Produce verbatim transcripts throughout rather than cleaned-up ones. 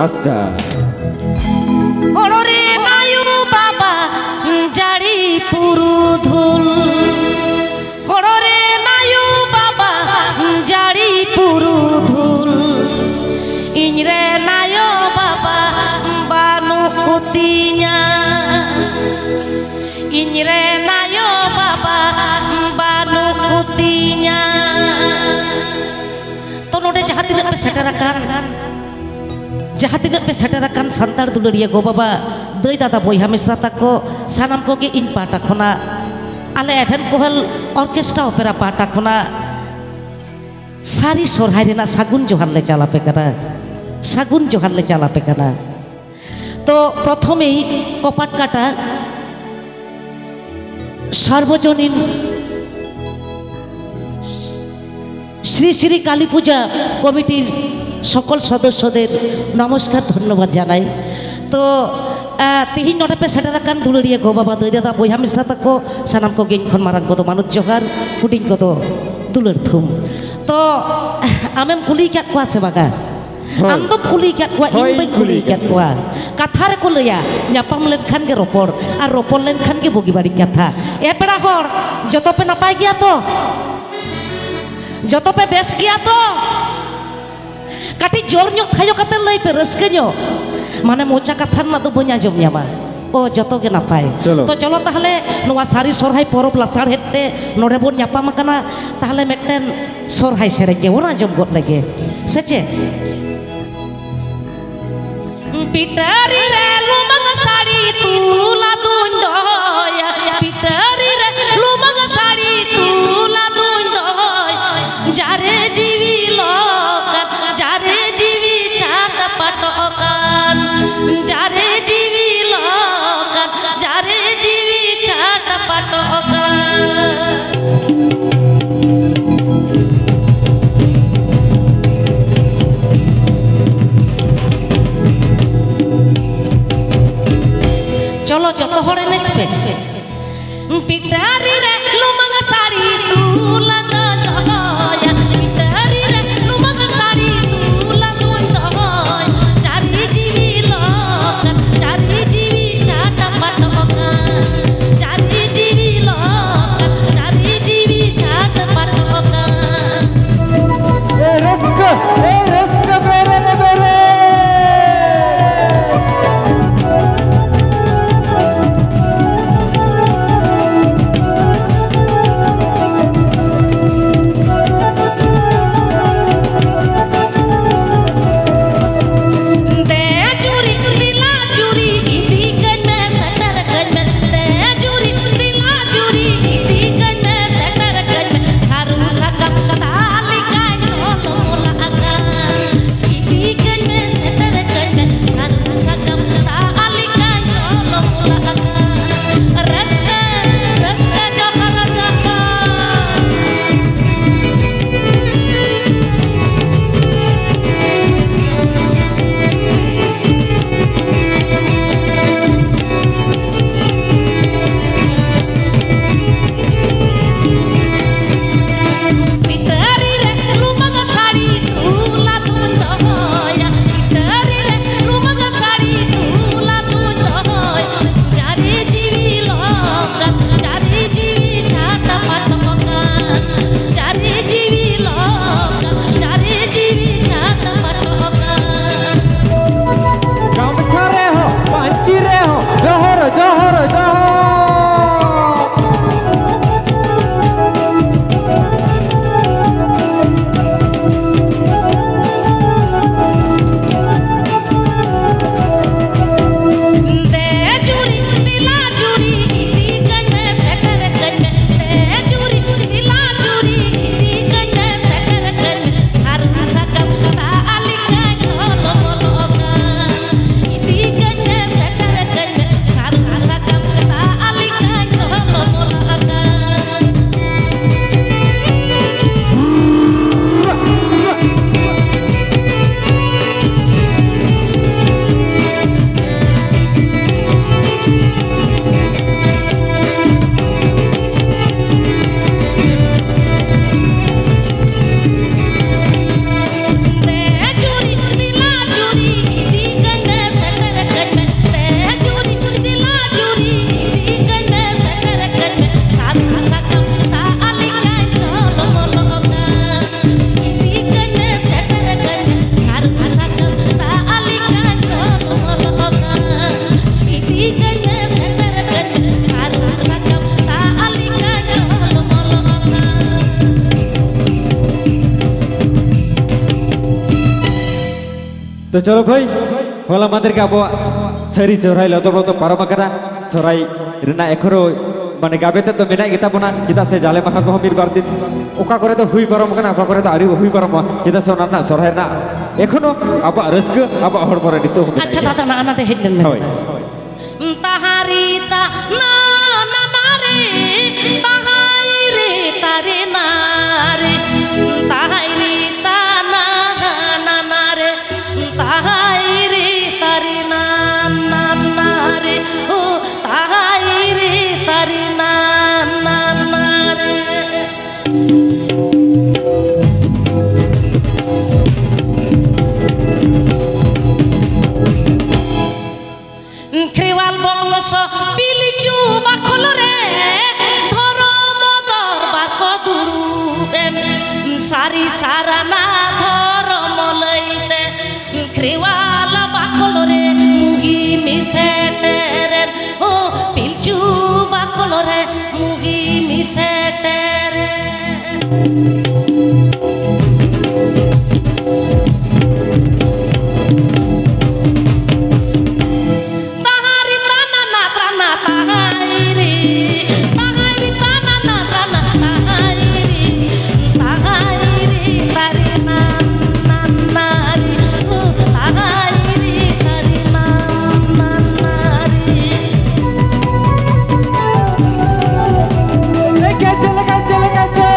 ᱦᱟᱸᱥᱫᱟ᱾ ᱦᱚᱲ ᱨᱮᱱ ᱟᱭᱳ ᱵᱟᱵᱟ ᱡᱟᱹᱲᱤ ᱯᱩᱨᱩᱫᱷᱩᱞ, ᱦᱚᱲ ᱨᱮᱱ ᱟᱭᱳ ᱵᱟᱵᱟ ᱡᱟᱹᱲᱤ ᱯᱩᱨᱩᱫᱷᱩᱞ, ᱤᱧ ᱨᱮᱱ ᱟᱭᱳ ᱵᱟᱵᱟ ᱵᱟᱹᱱᱩᱜ ᱠᱚᱛᱤᱧᱟ, ᱤᱧ ᱨᱮᱱ ᱟᱭᱳ ᱵᱟᱵᱟ ᱵᱟᱹᱱᱩᱜ ᱠᱚᱛᱤᱧᱟ᱾ ᱛᱚ ᱱᱚᱰᱮ ᱡᱟᱦᱟᱸ ᱛᱤᱱᱟᱹᱜ ᱯᱮ ᱥᱮᱴᱮᱨ ᱟᱠᱟᱱ, ᱡᱟᱦᱟᱸ ᱛᱤᱱᱟᱹᱜ ᱯᱮ ᱥᱮᱴᱮᱨ ᱟᱠᱟᱱ ᱥᱟᱱᱛᱟᱲ ᱫᱩᱞᱟᱹᱲᱤᱭᱟᱹ ᱜᱚ ᱵᱟᱵᱟ, ᱫᱟᱹᱭ ᱫᱟᱫᱟ ᱵᱚᱭᱦᱟ ᱢᱤᱥᱨᱟ ᱛᱟᱠᱚ, ᱥᱟᱱᱟᱢ ᱠᱚᱜᱮ ᱤᱧ ᱯᱟᱦᱴᱟ ᱠᱷᱚᱱᱟᱜ, ᱟᱞᱮ ᱮᱵᱷᱮᱱ ᱠᱳᱦᱮᱞ ᱚᱨᱠᱮᱥᱴᱨᱟ ᱚᱯᱮᱨᱟ ᱯᱟᱦᱴᱟ ᱠᱷᱚᱱᱟᱜ ᱥᱟᱹᱨᱤ ᱥᱚᱨᱦᱟᱭ ᱨᱮᱱᱟᱜ ᱥᱟᱹᱜᱩᱱ ᱡᱚᱦᱟᱨ ᱞᱮ ᱪᱟᱞ ᱟᱯᱮ ᱠᱟᱱᱟ, ᱥᱟᱹᱜᱩᱱ ᱡᱚᱦᱟᱨ ᱞᱮ ᱪᱟᱞ ᱟᱯᱮ ᱠᱟᱱᱟ᱾ ᱛᱚ ᱯᱨᱚᱛᱷᱚᱢᱮᱭ ᱠᱚᱯᱟᱴ ᱠᱟᱴᱟ ᱥᱟᱨᱵᱚᱡᱚᱱᱤᱱ শ্রী শ্রী কালী পূজা কমিটির সকল সদস্যদের নমস্কার, ধন্যবাদ জানাই। ᱛᱚ ᱛᱮᱦᱮᱧ ᱱᱚᱰᱮ ᱯᱮ ᱥᱮᱴᱮᱨ ᱟᱠᱟᱱ ᱫᱩᱞᱟᱹᱲᱤᱭᱟᱹ ᱜᱚ ᱵᱟᱵᱟ, ᱫᱟᱹᱭ ᱫᱟᱫᱟ, ᱵᱚᱭᱦᱟ ᱢᱤᱥᱨᱟ ᱛᱟᱠᱚ, ᱥᱟᱱᱟᱢ ᱠᱚᱜᱮ ᱤᱧ ᱠᱷᱚᱱ ᱢᱟᱨᱟᱝ ᱠᱚᱫᱚ ᱢᱟᱱᱚᱛ ᱡᱚᱦᱟᱨ, ᱦᱩᱰᱤᱧ ᱠᱚᱫᱚ ᱫᱩᱞᱟᱹᱲ ᱛᱷᱩᱢ᱾ ᱛᱚ ᱟᱢᱮᱢ ᱠᱩᱞᱤ ᱟᱠᱟᱫ ᱠᱚᱣᱟ ᱥᱮ ᱵᱟᱝᱟ? ᱦᱳᱭ᱾ ᱟᱢ ᱫᱚᱢ ᱠᱩᱞᱤ ᱟᱠᱟᱫ ᱠᱚᱣᱟ, ᱤᱧ ᱦᱳᱭ, ᱵᱟᱹᱧ ᱠᱩᱞᱤ ᱠᱩᱞᱤ ᱟᱠᱟᱫ ᱟᱠᱟᱫ ᱠᱚᱣᱟ᱾ ᱠᱟᱛᱷᱟ ᱨᱮᱠᱚ ᱞᱟᱹᱭᱟ, ᱧᱟᱯᱟᱢ ᱞᱮᱱᱠᱷᱟᱱ ᱜᱮ ᱨᱚᱯᱚᱲ, ᱟᱨ ᱨᱚᱯᱚᱲ ᱞᱮᱱᱠᱷᱟᱱ ᱜᱮ ᱵᱩᱜᱤ ᱵᱟᱹᱲᱤᱡ ᱠᱟᱛᱷᱟ᱾ ᱮ ᱯᱮᱲᱟ ᱦᱚᱲ, ᱡᱚᱛᱚ ᱯᱮ ᱱᱟᱯᱟᱭ ᱜᱮᱭᱟ ᱛᱚ? ᱡᱚᱛᱚ ᱯᱮ ᱵᱮᱥ ᱜᱮᱭᱟ ᱛᱚ? ᱠᱟᱹᱴᱤᱡ ᱡᱳᱨ ᱧᱚᱜ ᱛᱷᱟᱭᱚ ᱠᱟᱛᱮ ᱞᱟᱹᱭ ᱯᱮ, ᱨᱟᱹᱥᱠᱟᱹ ᱧᱚᱜ᱾ ᱢᱟᱱᱮ ᱢᱚᱪᱟ ᱠᱟᱛᱷᱟ ᱨᱮᱱᱟᱜ ᱫᱚ ᱵᱟᱹᱧ ᱟᱸᱡᱚᱢ ᱧᱟᱢᱟ᱾ ᱚ, ᱡᱚᱛᱚ ᱜᱮ ᱱᱟᱯᱟᱭ᱾ ᱪᱚᱞᱚ᱾ ᱛᱚ ᱪᱚᱞᱚ ᱛᱟᱦᱞᱮ, ᱱᱚᱣᱟ ᱥᱟᱹᱨᱤ ᱥᱚᱨᱦᱟᱭ ᱯᱚᱨᱚᱵᱽ ᱞᱟᱥᱟᱲᱦᱮᱫ ᱛᱮ ᱱᱚᱰᱮ ᱵᱚᱱ ᱧᱟᱯᱟᱢ ᱟᱠᱟᱱᱟ, ᱛᱟᱦᱞᱮ ᱢᱤᱫᱴᱮᱱ ᱥᱚᱨᱦᱟᱭ ᱥᱮᱨᱮᱧ ᱜᱮᱵᱚᱱ ᱟᱸᱡᱚᱢ ᱜᱚᱫ ᱞᱮᱜᱮ, ᱥᱮ ᱪᱮᱫ? ᱯᱤᱴᱟᱹᱨᱤ ᱨᱮ ᱞᱩᱢᱟᱹᱝ ᱥᱟᱹᱲᱤ ᱛᱩᱞᱟ ᱫᱩᱧ ᱫᱚᱦᱚᱭᱟ, ᱯᱤᱴᱟᱹᱨᱤ ᱨᱮ ᱞᱩᱢᱟᱹᱝ ᱥᱟᱹᱲᱤ ᱛᱩᱞᱟ ᱫᱩᱧ ᱫᱚᱦᱚᱭᱟ, ᱡᱟᱨᱮ ᱡᱤᱣᱤ ᱞᱚᱠᱟᱱ, ᱡᱟᱨᱮ ᱡᱤᱣᱤ ᱪᱷᱟᱴᱯᱟᱴᱚᱜ ᱠᱟᱱ, ᱡᱟᱨᱮ ᱡᱤᱣᱤ ᱞᱚᱠᱟᱱ, ᱡᱟᱨᱮ ᱡᱤᱣᱤ ᱪᱷᱟᱴᱯᱟᱴᱚᱜ ᱠᱟᱱ᱾ ᱪᱚᱞᱚ ᱡᱚᱛᱚ ᱦᱚᱲ ᱮᱱᱮᱡ ᱯᱮ᱾ ᱯᱤᱴᱟᱹᱨᱤ ᱨᱮ ᱞᱩᱢᱟᱹᱝ ᱥᱟᱹᱲᱤ ᱛᱩᱞᱟ ᱫᱚᱦᱚᱭᱟ, ᱯᱤᱴᱟᱹᱨᱤ ᱨᱮ ᱞᱩᱢᱟᱹᱝ ᱥᱟᱹᱲᱤ ᱛᱩᱞᱟ ᱫᱚᱦᱚᱭᱟ, ᱡᱟᱨᱮ ᱛᱚ ᱪᱚᱞᱚ ᱵᱷᱟᱹᱭ, ᱦᱚᱞᱟ ᱢᱟᱫᱷᱮᱨ ᱜᱮ ᱟᱵᱚᱣᱟᱜ ᱥᱟᱹᱨᱤ ᱥᱚᱦᱨᱟᱭ ᱞᱚᱫᱚᱵ ᱞᱚᱫᱚᱵ ᱯᱟᱨᱚᱢ ᱟᱠᱟᱱᱟ᱾ ᱥᱚᱦᱨᱟᱭ ᱨᱮᱱᱟᱜ ᱮᱠᱷᱚᱱᱳ ᱢᱟᱱᱮ ᱜᱟᱵᱮ ᱛᱮᱫ ᱫᱚ ᱢᱮᱱᱟᱜ ᱜᱮᱛᱟ ᱵᱚᱱᱟ, ᱪᱮᱫᱟᱜ ᱥᱮ ᱡᱟᱞᱮ ᱢᱟᱦᱟ ᱠᱚᱦᱚᱸ ᱢᱤᱫ ᱵᱟᱨ ᱫᱤᱱ ᱚᱠᱟ ᱠᱚᱨᱮ ᱫᱚ ᱦᱩᱭ ᱯᱟᱨᱚᱢ ᱟᱠᱟᱱᱟ, ᱚᱠᱟ ᱠᱚᱨᱮ ᱫᱚ ᱟᱹᱣᱨᱤ ᱦᱩᱭ ᱯᱟᱨᱚᱢᱚᱜᱼᱟ, ᱪᱮᱫᱟᱜ ᱥᱮ ᱚᱱᱟ ᱨᱮᱱᱟᱜ ᱥᱚᱦᱨᱟᱭ ᱨᱮᱱᱟᱜ ᱮᱠᱷᱚᱱᱳ ᱟᱵᱚᱣᱟᱜ ᱨᱟᱹᱥᱠᱟᱹ ᱟᱵᱚᱣᱟᱜ ᱦᱚᱲᱢᱚ ᱨᱮ ᱱᱤᱛᱚᱜ ᱦᱚᱸ ᱢᱮᱱᱟᱜ ᱟᱪᱪᱷᱟ ᱜᱮᱭᱟ᱾ ᱫᱟᱫᱟ, ᱱᱟᱜ ᱱᱟᱰᱮ ᱦᱮᱡ ᱞᱮᱱ ᱢᱮ᱾ ᱦᱳᱭ᱾ ᱛᱟᱦᱟᱨᱤ ᱛᱟ ᱱᱟ ᱱᱟ ᱱᱟ ᱨᱮ, ᱛᱟᱦᱟᱭ ᱨᱮ ᱛᱟᱨᱮ ᱱᱟ ᱨᱮ, ᱛᱟᱦᱟᱭ ᱨᱮ ᱛᱟ ᱱᱟ ᱱᱟ ᱱᱟ ᱨᱮ, ᱛᱟᱦᱟᱭ ᱨᱮ ᱛᱟᱨᱮ ᱱᱟ ᱱᱟ ᱱᱟ ᱨᱮ, ᱳ ᱛᱟᱦᱟᱭ ᱨᱮ ᱛᱟᱨᱮ ᱱᱟ ᱱᱟ ᱱᱟ ᱨᱮ᱾ ᱠᱷᱮᱨᱣᱟᱞ ᱵᱚᱝᱥᱚ ᱯᱤᱞᱪᱩ ᱵᱟᱠᱷᱳᱞ ᱨᱮ ᱫᱷᱚᱨᱚᱢ ᱫᱚᱨᱵᱟᱨ ᱠᱚ ᱫᱩᱲᱩᱵ ᱮᱱ᱾ ᱥᱟᱹᱨᱤ ᱥᱟᱨᱱᱟ ᱫᱷᱚᱨᱚᱢ ᱞᱟᱹᱭᱛᱮ ᱠᱷᱮᱨᱣᱟᱞ ᱵᱟᱠᱷᱳᱞ ᱨᱮ ᱢᱩᱜᱤ ᱢᱤᱥᱮᱴᱮᱨ ᱮᱱ᱾ ᱦᱳ, ᱯᱤᱞᱪᱩ ᱵᱟᱠᱷᱳᱞ ᱨᱮ ᱢᱩᱜᱤ ᱢᱤᱥᱮᱴᱮᱨ ᱮᱱ᱾ ᱛᱟᱦᱟᱨᱤ ᱛᱟᱱᱟᱱᱟ ᱛᱨᱟᱱᱟ ᱛᱟᱦᱟᱭᱨᱤ, ᱛᱟᱦᱟᱨᱤ ᱛᱟᱱᱟᱱᱟ ᱛᱨᱟᱱᱟ ᱛᱟᱦᱟᱭᱨᱤ, ᱛᱟᱦᱟᱭᱨᱤ ᱛᱟᱨᱤ ᱱᱟᱱ ᱱᱟᱱ ᱱᱟᱨᱤ, ᱩ, ᱛᱟᱦᱟᱭᱨᱤ ᱛᱟᱨᱤ ᱱᱟᱱ ᱱᱟᱱ ᱱᱟᱨᱤ᱾ ᱞᱮᱠᱟ ᱪᱮᱫ ᱞᱮᱠᱟ, ᱪᱮᱫ ᱞᱮᱠᱟ ᱪᱮ?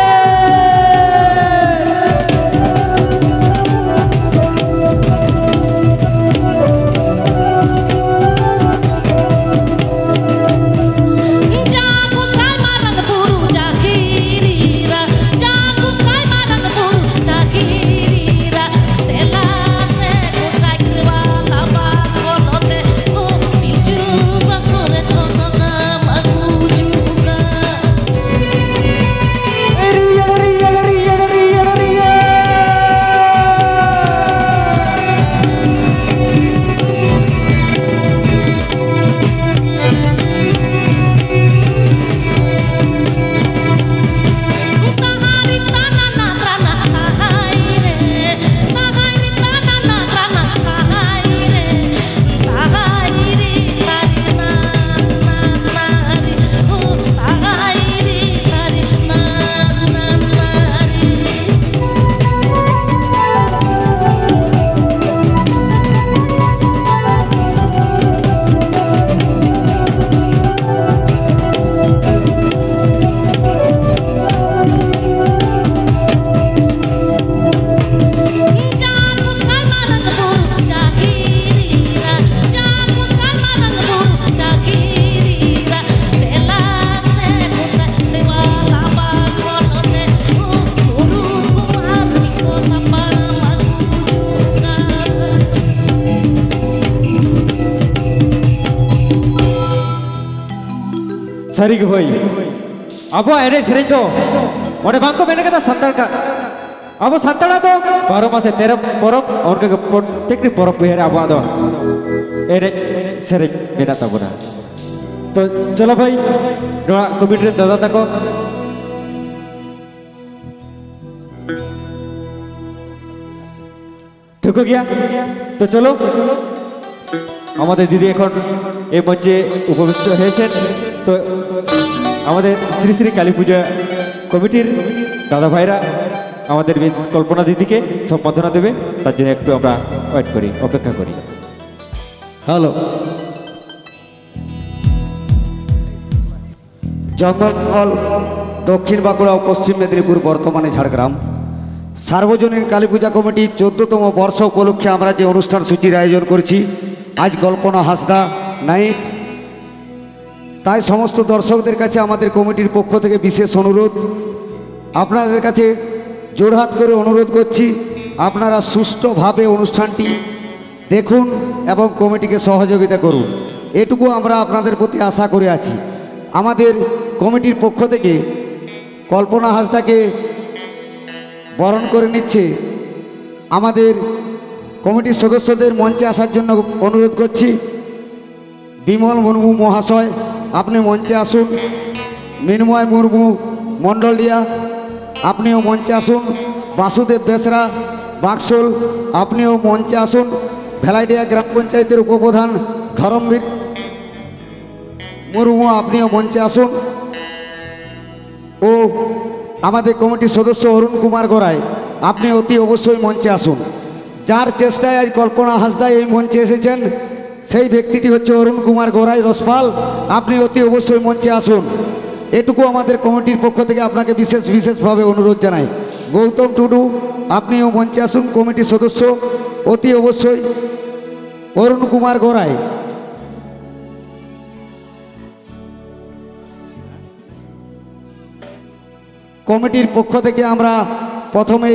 ᱥᱟᱹᱨᱤ ᱜᱮ ᱵᱷᱟᱹᱭ, ᱟᱵᱚᱣᱟᱜ ᱮᱱᱮᱡ ᱥᱮᱨᱮᱧ ᱫᱚ ᱚᱸᱰᱮ ᱵᱟᱝᱠᱚ ᱢᱮᱱ ᱠᱟᱫᱟ ᱥᱟᱱᱛᱟᱲ ᱠᱟ-, ᱟᱵᱚ ᱥᱟᱱᱛᱟᱲᱟᱜ ᱫᱚ ᱵᱟᱨᱚ ᱢᱟᱥᱮ ᱛᱮᱨᱚ ᱯᱚᱨᱚᱵᱽ, ᱚᱱᱠᱟ ᱜᱮ ᱯᱨᱚᱛᱮᱠᱴᱤ ᱯᱚᱨᱚᱵᱽ ᱯᱤᱦᱟᱹ ᱨᱮ ᱟᱵᱚᱣᱟᱜ ᱫᱚ ᱮᱱᱮᱡ ᱥᱮᱨᱮᱧ ᱢᱮᱱᱟᱜ ᱛᱟᱵᱚᱱᱟ᱾ ᱛᱚ ᱪᱚᱞᱚ ᱵᱷᱟᱹᱭ, ᱱᱚᱣᱟ ᱠᱚᱢᱤᱴᱤ ᱨᱮᱱ ᱫᱟᱫᱟ ᱛᱟᱠᱚ ᱴᱷᱤᱠ ᱜᱮᱭᱟ। তো চলো, আমাদের দিদি এখন এই মঞ্চে উপবিষ্ট হয়েছেন। তো আমাদের শ্রী শ্রী কালী পূজা কমিটির দাদা ভাইরা আমাদের মিস কল্পনা দিদিকে সম্বর্ধনা দেবে, তার জন্য একটু আমরা ওয়েট করি, অপেক্ষা করি। হ্যালো। জঙ্গলমহল, দক্ষিণ বাঁকুড়া ও পশ্চিম মেদিনীপুর, বর্তমানে ঝাড়গ্রাম। সার্বজনীন কালী পূজা কমিটির চোদ্দতম বর্ষ উপলক্ষে আমরা যে অনুষ্ঠান সূচির আয়োজন করছি, আজ কল্পনা হাঁসদা নাইট। তাই সমস্ত দর্শকদের কাছে আমাদের কমিটির পক্ষ থেকে বিশেষ অনুরোধ, আপনাদের কাছে জোড়হাত করে অনুরোধ করছি, আপনারা সুষ্ঠুভাবে অনুষ্ঠানটি দেখুন এবং কমিটিকে সহযোগিতা করুন, এটুকু আমরা আপনাদের প্রতি আশা করে আছি। আমাদের কমিটির পক্ষ থেকে কল্পনা হাঁসদাকে বরণ করে নিচ্ছে। আমাদের কমিটির সদস্যদের মঞ্চে আসার জন্য অনুরোধ করছি। বিমল মুর্মু মহাশয়, আপনি মঞ্চে আসুন। মৃন্ময় মুর্মু, মণ্ডলডিয়া, আপনিও মঞ্চে আসুন। বাসুদেব বেসরা, বাক্সল, আপনিও মঞ্চে আসুন। ভেলাইডিয়া গ্রাম পঞ্চায়েতের উপপ্রধান ধরমবীর মুর্মু, আপনিও মঞ্চে আসুন। ও আমাদের কমিটির সদস্য অরুণ কুমার গড়াই, আপনি অতি অবশ্যই মঞ্চে আসুন। যার চেষ্টায় আজ কল্পনা হাঁসদা এই মঞ্চে এসেছেন, সেই ব্যক্তিটি হচ্ছে অরুণ কুমার গড়াই রসপাল। আপনি অতি অবশ্যই মঞ্চে আসুন, এটুকু আমাদের কমিটির পক্ষ থেকে আপনাকে বিশেষ বিশেষভাবে অনুরোধ জানাই। গৌতম টুডু, আপনিও মঞ্চে আসুন, কমিটির সদস্য, অতি অবশ্যই অরুণ কুমার গড়াই। কমিটির পক্ষ থেকে আমরা প্রথমে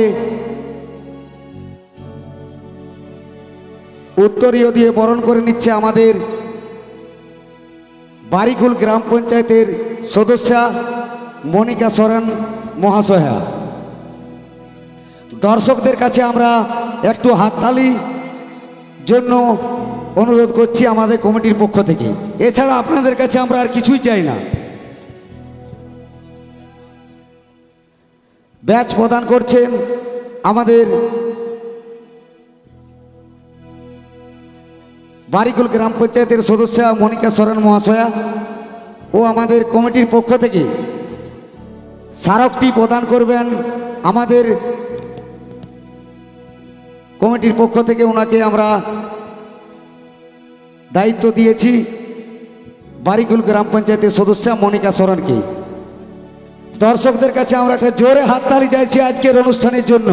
উত্তরীয় দিয়ে বরণ করে নিচ্ছে আমাদের বারিকুল গ্রাম পঞ্চায়েতের সদস্যা মনিকা সরেন মহাশয়া। দর্শকদের কাছে আমরা একটু হাততালি জন্য অনুরোধ করছি আমাদের কমিটির পক্ষ থেকে। এছাড়া আপনাদের কাছে আমরা আর কিছুই চাই না। ব্যাচ প্রদান করছেন আমাদের বারিকুল গ্রাম পঞ্চায়েতের সদস্যা মনিকা সরেন মহাশয়া ও আমাদের কমিটির পক্ষ থেকে স্মারকটি প্রদান করবেন আমাদের কমিটির পক্ষ থেকে ওনাকে আমরা দায়িত্ব দিয়েছি বারিকুল গ্রাম পঞ্চায়েতের সদস্যা মনিকা সরেনকে। দর্শকদের কাছে আমরা একটা জোরে হাততালি চাইছি আজকের অনুষ্ঠানের জন্য,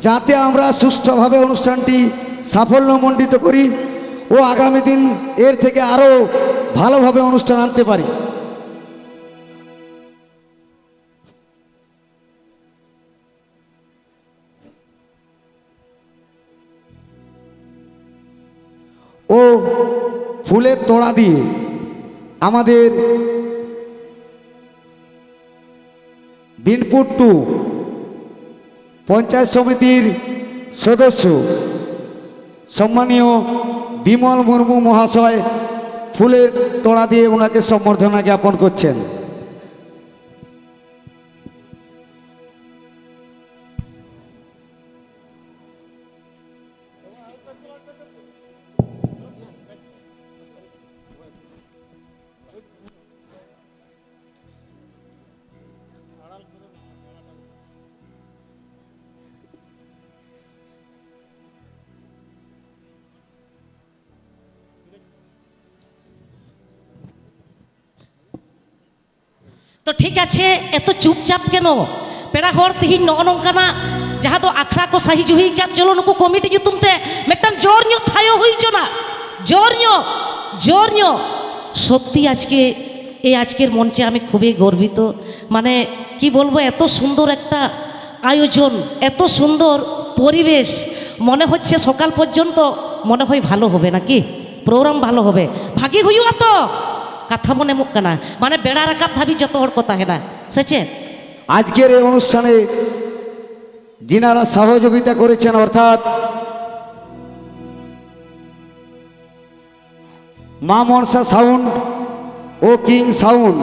যাতে আমরা সুষ্ঠুভাবে অনুষ্ঠানটি সাফল্যমণ্ডিত করি ও আগামী দিন এর থেকে আরও ভালোভাবে অনুষ্ঠান আনতে পারি। ও ফুলের তোড়া দিয়ে আমাদের বিনপুর টু পঞ্চায়েত সমিতির সদস্য সম্মানীয় বিমল মুর্মু মহাশয় ফুলের তোড়া দিয়ে ওনাকে সম্বর্ধনা জ্ঞাপন করছেন। ᱛᱚ ᱴᱷᱤᱠ ᱟᱪᱷᱮ, ᱮᱛᱚ ᱪᱩᱯᱪᱟᱯ ᱠᱮᱱᱚ? ᱯᱮᱲᱟ ᱦᱚᱲ ᱛᱤᱦᱤᱧ ᱱᱚᱜᱼᱚ ᱱᱚᱝᱠᱟᱱᱟᱜ ᱡᱟᱦᱟᱸ ᱫᱚ ᱟᱠᱷᱲᱟ ᱠᱚ ᱥᱟᱦᱤ ᱡᱩᱦᱤ ᱟᱠᱟᱫ, ᱪᱚᱞᱚ ᱱᱩᱠᱩ ᱠᱚᱢᱤᱴᱤ ᱧᱩᱛᱩᱢ ᱛᱮ ᱢᱤᱫᱴᱟᱝ ᱡᱳᱨ ᱧᱚᱜ ᱛᱷᱟᱭᱚ ᱦᱩᱭ ᱦᱚᱪᱚᱱᱟ᱾ ᱡᱳᱨ ᱧᱚᱜ, ᱡᱳᱨ ᱧᱚᱜ। সত্যি আজকে এই আজকের মঞ্চে আমি খুবই গর্বিত। মানে কি বলবো, এত সুন্দর একটা আয়োজন, এত সুন্দর পরিবেশ, মনে হচ্ছে সকাল পর্যন্ত মনে হয় ভালো হবে নাকি, প্রোগ্রাম ভালো হবে, ভাগি হুইয়া তো। ᱠᱟᱛᱷᱟ ᱵᱚᱱ ᱮᱢᱚᱜ ᱠᱟᱱᱟ, ᱢᱟᱱᱮ ᱵᱮᱲᱟ ᱨᱟᱠᱟᱵ ᱫᱷᱟᱹᱵᱤᱡ ᱡᱚᱛᱚ ᱦᱚᱲ ᱠᱚ ᱛᱟᱦᱮᱱᱟ, ᱥᱮ ᱪᱮᱫ? আজকের এই অনুষ্ঠানে যিনারা সহযোগিতা করেছেন, অর্থাৎ মা Manasa sound oh king sound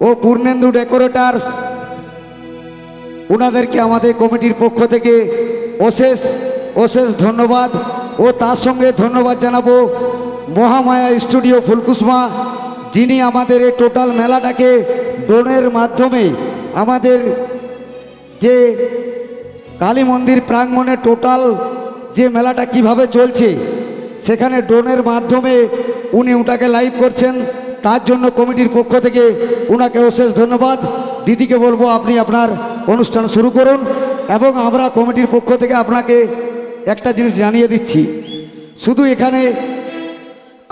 oh Purnendu decorators, ওনাদেরকে আমাদের কমিটির পক্ষ থেকে অশেষ অশেষ ধন্যবাদ। ও তার সঙ্গে ধন্যবাদ জানাবো মহামায়া স্টুডিও ফুলকুসমা, যিনি আমাদের এই টোটাল মেলাটাকে ড্রোনের মাধ্যমে আমাদের যে কালী মন্দির প্রাঙ্গণে টোটাল যে মেলাটা কিভাবে চলছে, সেখানে ড্রোনের মাধ্যমে উনি ওটাকে লাইভ করছেন। তার জন্য কমিটির পক্ষ থেকে ওনাকে অশেষ ধন্যবাদ। দিদিকে বলবো, আপনি আপনার অনুষ্ঠান শুরু করুন। এবং আমরা কমিটির পক্ষ থেকে আপনাকে একটা জিনিস জানিয়ে দিচ্ছি, শুধু এখানে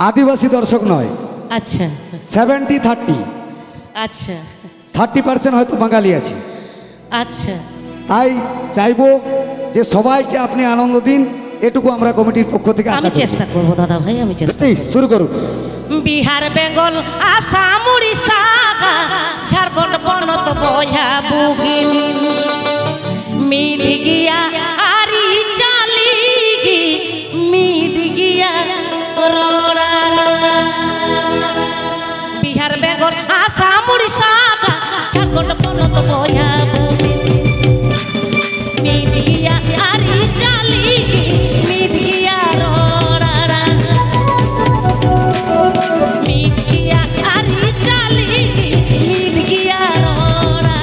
আদিবাসী দর্শক নয়, আচ্ছা। Seventy thirty. আচ্ছা। থার্টি পার্সেন্ট হয়তো বাঙালি আছে। আচ্ছা। তাই চাইবো যে সবাইকে আপনি আনন্দ দিন, এটুকু আমরা কমিটির পক্ষ থেকে আশা আমি করব। চেষ্টা করব দাদা ভাই, আমি চেষ্টা করব। শুরু করুন। বিহার, বেঙ্গল, আসাম, উড়িষ্যা, ঝাড়খণ্ড, পনত, বয়া, বুগিনি, মিথ গিয়া, আরি চালি গি, মিথ গিয়া, রোড়া। বিহার, বেঙ্গল, আসাম, উড়িষ্যা, ঝাড়খণ্ড, পনত, বয়া, বুগিনি, মিথ গিয়া, আরি চালি গি, মিথ গিয়া, রোড়া। মিথ গিয়া, আরি চালি গি, মিথ গিয়া, রোড়া।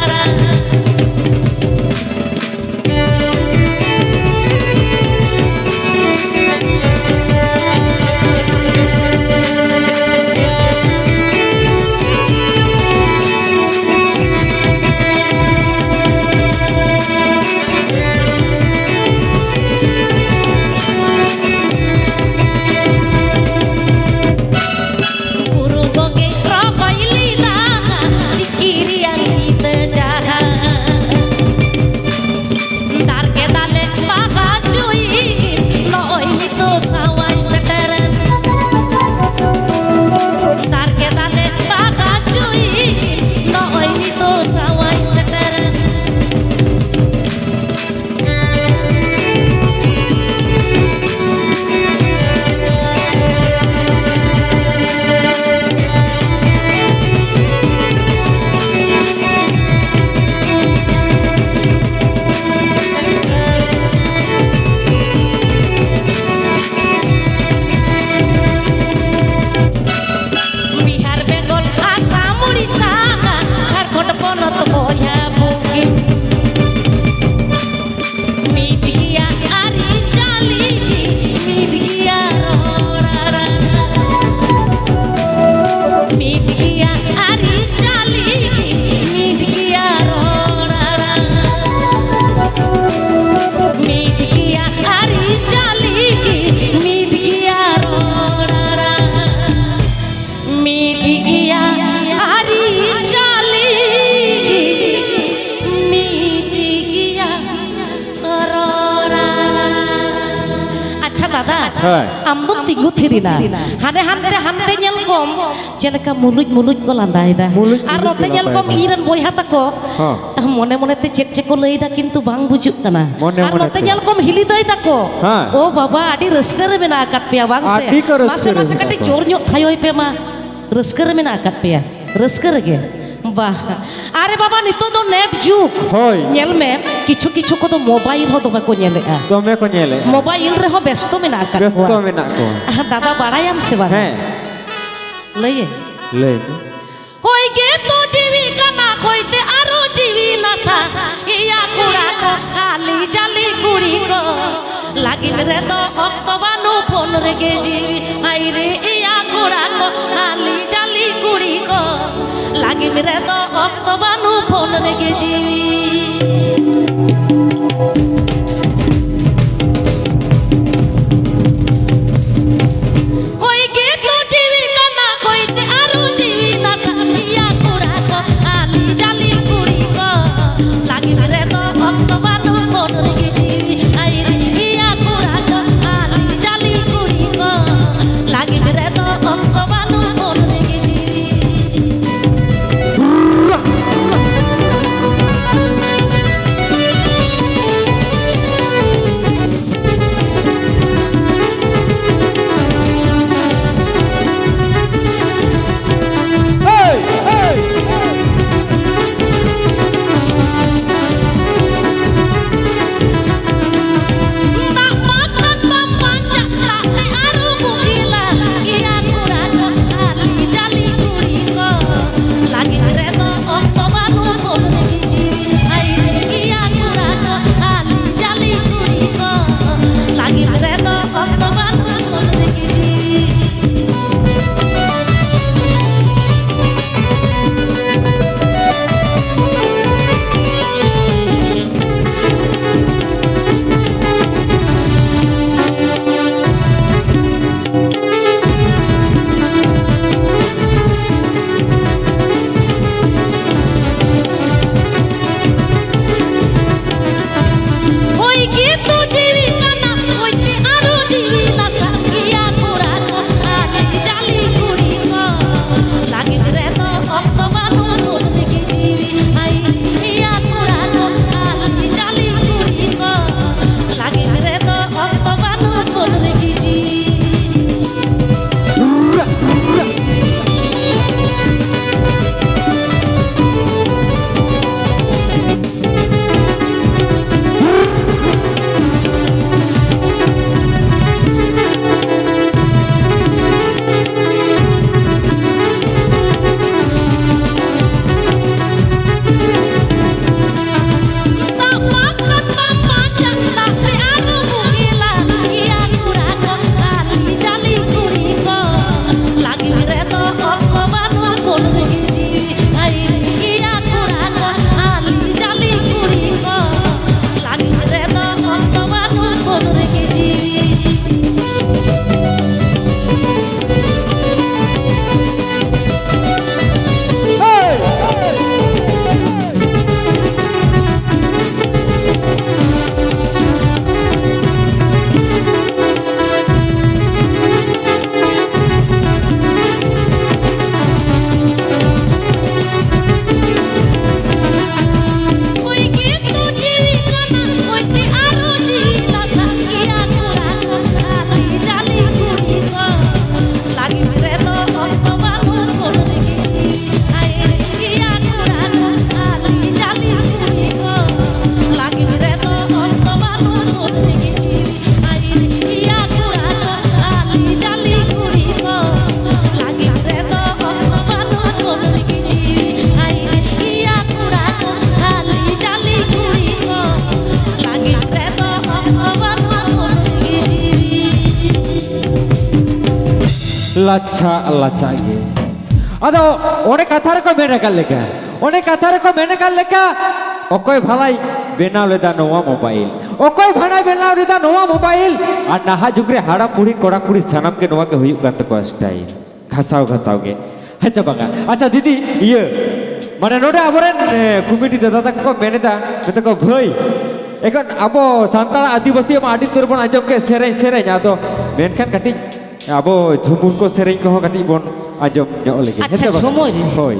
ᱫᱟᱫᱟ, ᱦᱳᱭ᱾ ᱟᱢ ᱫᱚᱢ ᱛᱤᱸᱜᱩ ᱛᱷᱤᱨ ᱮᱱᱟ᱾ ᱦᱟᱱᱮ ᱦᱟᱱᱛᱮ, ᱦᱟᱱᱛᱮ ᱧᱮᱞ ᱠᱚᱢ, ᱪᱮᱫ ᱞᱮᱠᱟ ᱢᱩᱞᱩᱡ ᱢᱩᱞᱩᱡ ᱠᱚ ᱞᱟᱸᱫᱟᱭᱮᱫᱟ᱾ ᱢᱩᱞᱩᱡ ᱟᱨ ᱢᱩᱞᱩᱡ ᱱᱚᱛᱮ ᱠᱚ ᱧᱮᱞ ᱠᱚᱢ, ᱞᱟᱸᱫᱟᱭᱮᱫᱟ᱾ ᱤᱧ ᱨᱮᱱ ᱵᱚᱭᱦᱟ ᱛᱟᱠᱚ, ᱦᱚᱸ᱾ ᱢᱚᱱᱮ ᱢᱚᱱᱮ ᱛᱮ ᱪᱮᱫ ᱪᱮᱫ ᱠᱚ ᱞᱟᱹᱭᱮᱫᱟ, ᱠᱤᱱᱛᱩ ᱵᱟᱝ ᱵᱩᱡᱩᱜ ᱠᱟᱱᱟ᱾ ᱢᱚᱱᱮ ᱟᱨ ᱢᱚᱱᱮ ᱱᱚᱛᱮ ᱛᱮ᱾ ᱧᱮᱞ ᱠᱚᱢ, ᱦᱤᱞᱤ ᱫᱟᱹᱭ ᱛᱟᱠᱚ, ᱦᱮᱸ᱾ ᱳ ᱵᱟᱵᱟ, ᱟᱹᱰᱤ ᱨᱟᱹᱥᱠᱟᱹ ᱨᱮ ᱢᱮᱱᱟᱜ ᱟᱠᱟᱫ ᱯᱮᱭᱟ, ᱵᱟᱝ ᱥᱮ? ᱟᱹᱰᱤ ᱠᱚ ᱨᱟᱹᱥᱠᱟᱹ ᱢᱟᱥᱮ, ᱨᱮ ᱢᱟᱥᱮ ᱢᱮᱱᱟᱜ ᱠᱟᱹᱴᱤᱡ ᱠᱚᱣᱟ᱾ ᱡᱳᱨ ᱧᱚᱜ ᱛᱷᱟᱭᱚᱭ ᱯᱮ ᱢᱟ᱾ ᱨᱟᱹᱥᱠᱟᱹ ᱨᱮ ᱢᱮᱱᱟᱜ ᱟᱠᱟᱫ ᱯᱮᱭᱟ, ᱨᱟᱹᱥᱠᱟᱹ ᱨᱮᱜᱮ᱾ ᱵᱟᱦ, ᱟᱨᱮ ᱵᱟᱵᱟ, ᱱᱤᱛᱚᱜ ᱫᱚ ᱱᱮᱴ ᱡᱩᱜᱽ᱾ ᱦᱳᱭ᱾ ᱧᱮᱞ ᱢᱮ, ᱠᱤᱪᱷᱩ ᱠᱤᱪᱷᱩ ᱠᱚᱫᱚ ᱢᱳᱵᱟᱭᱤᱞ ᱦᱚᱸ ᱫᱚᱢᱮ ᱠᱚ ᱧᱮᱞᱮᱜᱼᱟ᱾ ᱫᱚᱢᱮ ᱠᱚ ᱧᱮᱞᱮᱜᱼᱟ᱾ ᱢᱳᱵᱟᱭᱤᱞ ᱨᱮᱦᱚᱸ ᱵᱮᱥᱛᱚ ᱢᱮᱱᱟᱜ ᱟᱠᱟᱫ ᱵᱮᱥᱛᱚ ᱠᱚᱣᱟ᱾ ᱢᱮᱱᱟᱜ ᱠᱚᱣᱟ᱾ ᱟᱦ, ᱫᱟᱫᱟ, ᱵᱟᱲᱟᱭᱟᱢ ᱥᱮ ᱵᱟᱝ? ᱦᱮᱸ᱾ ᱞᱟᱹᱭᱟᱹᱧ᱾ ᱞᱟᱹᱭ ᱢᱮ᱾ ᱦᱚᱭ ᱜᱮ ᱛᱚ ᱡᱤᱣᱤ ᱠᱟᱱᱟ, ᱦᱚᱭ ᱛᱮ ᱟᱨᱚ ᱡᱤᱣᱤ ᱱᱟᱥᱟ᱾ ᱤᱭᱟ ᱠᱚᱲᱟ ᱠᱚ, ᱦᱟᱞᱤ ᱡᱟᱞᱤ ᱠᱩᱲᱤ ᱠᱚ, ᱞᱟᱹᱜᱤᱫ ᱨᱮᱫᱚ ᱚᱠᱛᱚ ᱵᱟᱹᱱᱩᱜ ᱯᱷᱳᱱ ᱨᱮᱜᱮ ᱡᱤᱣᱤ᱾ ᱦᱟᱭ ᱨᱮ ᱤᱭᱟ ᱠᱚᱲᱟ ᱠᱚ, ᱦᱟᱞᱤ ᱡᱟᱞᱤ ᱠᱩᱲᱤ ᱠᱚ, ᱞᱟᱹᱜᱤᱫ ᱨᱮᱫᱚ ᱚᱠᱛᱚ ᱵᱟᱹᱱᱩᱜ ᱯᱷᱳᱱ ᱨᱮᱜᱮ ᱡᱤᱣᱤ᱾ ᱦᱚᱭ ᱜᱮ ᱛᱚ ᱡᱤᱣᱤ ᱠᱟᱱᱟ, ᱦᱚᱭ ᱛᱮ ᱟᱨᱚ ᱡᱤᱣᱤ ᱱᱟᱥᱟ᱾ ᱤᱭᱟ ᱠᱚᱲᱟ ᱠᱚ, ᱦᱟᱞᱤ ᱡᱟᱞᱤ ᱠᱩᱲᱤ ᱠᱚ, ᱞᱟᱹᱜᱤᱫ ᱨᱮᱫᱚ ᱚᱠᱛᱚ ᱵᱟᱹᱱᱩᱜ ᱯᱷᱳᱱ ᱨᱮᱜᱮ ᱡᱤᱣᱤ᱾ ᱦᱟᱭ ᱨᱮ ᱤᱭᱟ ᱠᱚᱲᱟ ᱠᱚ, ᱦᱟᱞᱤ ᱡᱟᱞᱤ ᱠᱩᱲᱤ ᱠᱚ, ᱞᱟᱹᱜᱤᱫ ᱨᱮᱫᱚ ᱚᱠᱛᱚ ᱵᱟᱹᱱᱩᱜ ᱯᱷᱳᱱ ᱨᱮᱜᱮ ᱡᱤᱣᱤ᱾ ᱞᱟᱪᱷᱟ ᱞᱟᱪᱷᱟ ᱜᱮ᱾ ᱟᱫᱚ ᱚᱸᱰᱮ ᱠᱟᱛᱷᱟ ᱨᱮᱠᱚ ᱢᱮᱱ ᱟᱠᱟᱫ ᱞᱮᱠᱟ, ᱚᱸᱰᱮ ᱠᱟᱛᱷᱟ ᱨᱮᱠᱚ ᱢᱮᱱ ᱟᱠᱟᱫ ᱞᱮᱠᱟ, ᱚᱠᱚᱭ ᱵᱷᱟᱞᱟᱭ ᱵᱮᱱᱟᱣ ᱞᱮᱫᱟ ᱱᱚᱣᱟ ᱢᱳᱵᱟᱭᱤᱞ, ᱚᱠᱚᱭ ᱵᱷᱟᱞᱟᱭ ᱵᱮᱱᱟᱣ ᱞᱮᱫᱟ ᱱᱚᱣᱟ ᱢᱳᱵᱟᱭᱤᱞ? ᱟᱨ ᱱᱟᱦᱟᱜ ᱡᱩᱜᱽ ᱨᱮ ᱦᱟᱲᱟᱢ ᱵᱩᱲᱦᱤ ᱠᱚᱲᱟ ᱠᱩᱲᱤ ᱥᱟᱱᱟᱢ ᱜᱮ ᱱᱚᱣᱟ ᱜᱮ ᱦᱩᱭᱩᱜ ᱠᱟᱱ ᱛᱟᱠᱚᱣᱟ ᱥᱴᱟᱭᱤᱞ, ᱜᱷᱟᱥᱟᱣ ᱜᱷᱟᱥᱟᱣ ᱜᱮ᱾ ᱦᱮᱸ ᱪᱮ ᱵᱟᱝᱟ? ᱟᱪᱪᱷᱟ ᱫᱤᱫᱤ, ᱤᱭᱟᱹ ᱢᱟᱱᱮ ᱱᱚᱰᱮ ᱟᱵᱚᱨᱮᱱ ᱮ, ᱠᱚᱢᱤᱴᱤ ᱫᱟᱫᱟ ᱛᱟᱠᱚ ᱠᱚ ᱢᱮᱱ ᱮᱫᱟ, ᱢᱮᱱ ᱫᱟᱠᱚ ᱵᱷᱟᱹᱭ, ᱮᱠᱷᱚᱱ ᱟᱵᱚ ᱥᱟᱱᱛᱟᱲ ᱟᱹᱫᱤᱵᱟᱹᱥᱤ ᱢᱟ ᱟᱹᱰᱤ ᱩᱛᱟᱹᱨ ᱵᱚᱱ ᱟᱸᱡᱚᱢ ᱠᱮᱫ ᱥᱮᱨᱮᱧ ᱥᱮᱨᱮᱧ, ᱟᱫᱚ ᱢᱮᱱᱠᱷᱟᱱ ᱠᱟᱹᱴᱤᱡ ᱟᱵᱚ ᱡᱷᱩᱢᱩᱨ ᱠᱚ ᱥᱮᱨᱮᱧ ᱠᱚᱦᱚᱸ ᱠᱟᱹᱴᱤᱡ ᱵᱚᱱ ᱟᱸᱡᱚᱢ ᱧᱚᱜ ᱞᱮᱜᱮ, ᱦᱮᱸ ᱟᱪᱪᱷᱟ, ᱥᱮ ᱵᱟᱝ? ᱡᱷᱩᱢᱩᱨ᱾ ᱦᱳᱭ᱾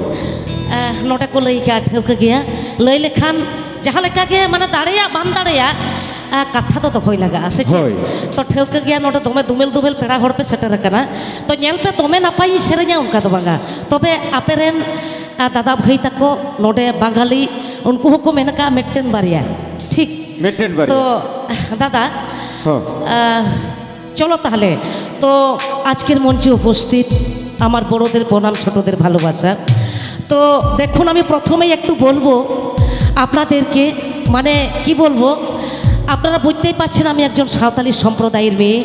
ᱟᱦ, ᱱᱚᱰᱮ ᱠᱚ ᱞᱟᱹᱭ ᱠᱟᱜᱼᱟ, ᱴᱷᱟᱹᱣᱠᱟᱹ ᱜᱮᱭᱟ, ᱞᱟᱹᱭ ᱞᱮᱠᱷᱟᱱ ᱡᱟᱦᱟᱸ ᱞᱮᱠᱟ ᱜᱮ, ᱢᱟᱱᱮ, ᱫᱟᱲᱮᱭᱟᱜ ᱵᱟᱢ ᱫᱟᱲᱮᱭᱟᱜ, ᱟᱦ, ᱠᱟᱛᱷᱟ ᱫᱚ ᱫᱚᱦᱚᱭ ᱞᱟᱜᱟᱜᱼᱟ, ᱥᱮ ᱪᱮᱫ? ᱦᱳᱭ᱾ ᱛᱚ, ᱴᱷᱟᱹᱣᱠᱟᱹ ᱜᱮᱭᱟ, ᱱᱚᱰᱮ ᱫᱚᱢᱮ ᱫᱩᱢᱮᱞ ᱫᱩᱢᱮᱞ ᱯᱮᱲᱟ ᱦᱚᱲ ᱯᱮ ᱥᱮᱴᱮᱨ ᱟᱠᱟᱱᱟ᱾ ᱛᱚ, ᱧᱮᱞ ᱯᱮ, ᱫᱚᱢᱮ ᱱᱟᱯᱟᱭᱤᱧ ᱥᱮᱨᱮᱧᱟ, ᱚᱱᱠᱟ ᱫᱚ ᱵᱟᱝᱟ᱾ ᱛᱚᱵᱮ ᱟᱯᱮ ᱨᱮᱱ, ᱟᱦ, ᱫᱟᱫᱟ ᱵᱷᱟᱹᱭ ᱛᱟᱠᱚ ᱱᱚᱰᱮ ᱵᱟᱝᱜᱟᱞᱤ, ᱩᱱᱠᱩ ᱦᱚᱸᱠᱚ ᱢᱮᱱ ᱟᱠᱟᱫᱼᱟ ᱢᱤᱫᱴᱮᱱ ᱵᱟᱨᱭᱟ, ᱴᱷᱤᱠ? ᱢᱤᱫᱴᱮᱱ ᱵᱟᱨᱭᱟ᱾ ᱛᱚ, ᱫᱟᱫᱟ, ᱦᱚᱸ᱾ ᱟᱦ, ᱪᱚᱞᱚ ᱛᱟᱦᱞᱮ, ᱛᱚ ᱟᱡᱠᱮᱨ মঞ্চে উপস্থিত আমার বড়দের প্রণাম, ছোটদের ভালোবাসা। তো দেখুন, আমি প্রথমেই একটু বলবো আপনাদেরকে, মানে কি বলবো, আপনারা বুঝতেই পারছেন আমি একজন সাঁওতালি সম্প্রদায়ের মেয়ে।